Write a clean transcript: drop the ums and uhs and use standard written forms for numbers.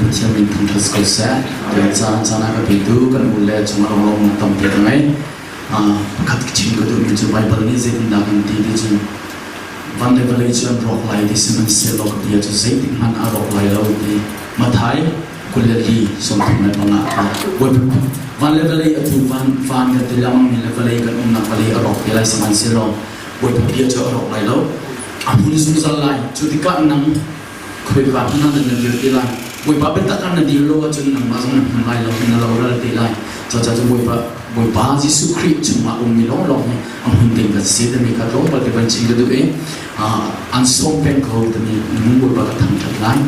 Pathian min thangṭhat ko seh. Tuan caan caan ah ka petu kan u le cungah lunglawmhnak tampi ka ngei. Pakhat ka chim ka duhmi cu Baibal nih zeitindah kan ti ti cu van le vawlei cu an rawk lai ti sihmanhsehlaw ka bia cu zeitik hmanh a rawk lai lo ti Matthai 24:35 ah van le vawlei atu van van kan ti lengmang mi le vawlei kan umnak vawlei a rawk te lai sihmanhsehlaw Bawipa bia cu a rawk lai lo a hmun zungzal lai. Cu tikah nang Khuika hmanh ah nan dir ti lai. Bawipa biatak ah na dir lo ahcun nangmah zong na hman lai lo, na loral te lai. Cucaah cu Bawipa Bawipa Jesuh Khrih chungah ummi lawnglawng hi a hmun ding kan si timi kha tlawmpal te van chim ka duh i an sawm peng ko timi nung Bawipa ka thangṭhat lai.